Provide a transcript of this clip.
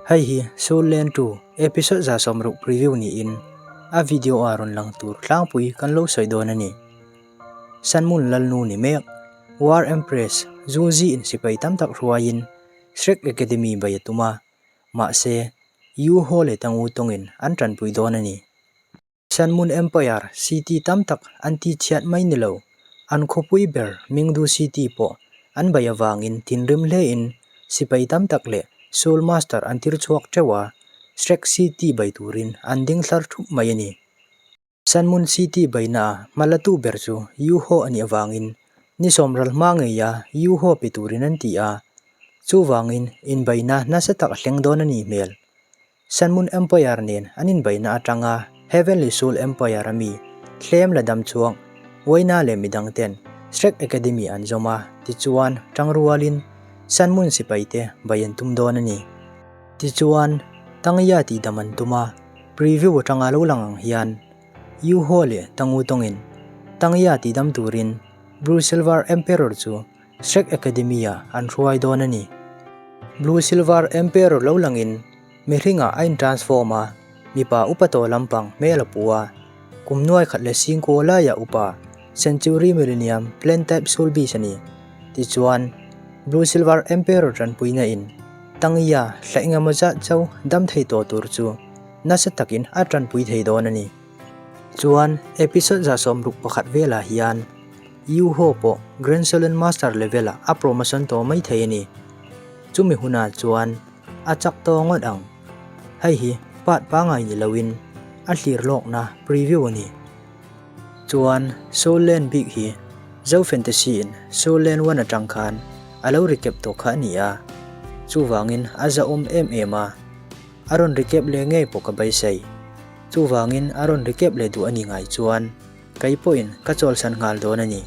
Hei hi Soul Land 2 episode 60 preview niin a video a rawn lang tur tlangpui kan lo sawi dawn a ni. Sanmun Lalnu ni mek, War Empress Zuzi in sipai tam tak hruaiin Shrek Academy bai a tum a, mahse Yu Ho leh Tangu tawngin an tanpui dawn a ni. Sanmun Empire city tam tak an ti chhiat mai ni lo, an khawpui ber Mingdu City pawh an bei avangin thinrim hlein sipai tam tak leh Soul Master an tir chhuak teuh a, Shrek City bei turin an ding thlar thup mai a ni. Sanmun City beina a hmalatu ber chu Yu Ho a nih avangin ni sawmral hma ngeia Yu Ho pe turin an ti a, chuvangin inbeina nasa tak a thleng dawn a nih hmel. Sanmun Empire nen an inbeihna atanga Heavenly Soul Empire a mi hlem la dam chuang Wayna leh midang ten Shrek Academy an zawm a, tichuan tangrualin Sanmun sipaite bai an tum dawn a ni. Tichuan, Tangya tih dam an tum a, preview atanga lo lang ang hian Yu Ho leh Tangu tawngin Tangya tih dam turin Blue Silver Emperor chu Shrek Academy ah an hruai dawn a ni. Blue Silver Emperor lo langin mihringah a intransform a, mipa upa tawh lampang hmel a pu a, kum nuai khat leh singkaw laiah upa Century Millennium Plan Type Soul Beast a ni. Tichuan, Blue Silver Emperor tanpuina in Tangya hla engemaw zat chau dam thei tawh tur chu nasa takin a tanpui thei dawn a ni. Chuan, episode 61 velah hian Yu Ho pawh Grand Solen Master level-ah a promotion tawh mai thei a ni. Chumi hunah chuan a chak tawh ngawt ang. Hei hi part pangngai ni loin a hlir lawkna preview a ni. Chuan Soul Land bik hi Zo Fantasy in Soul Land 1 atang khan a lo recap tawh kha a ni a. Chuvangin a zahawm em em a. A rawn recap leh ngei pawh ka beisei. Chuvangin a rawn recap leh duh a ni ngai chuan kei pawhin ka chawlsan nghal dawn a ni.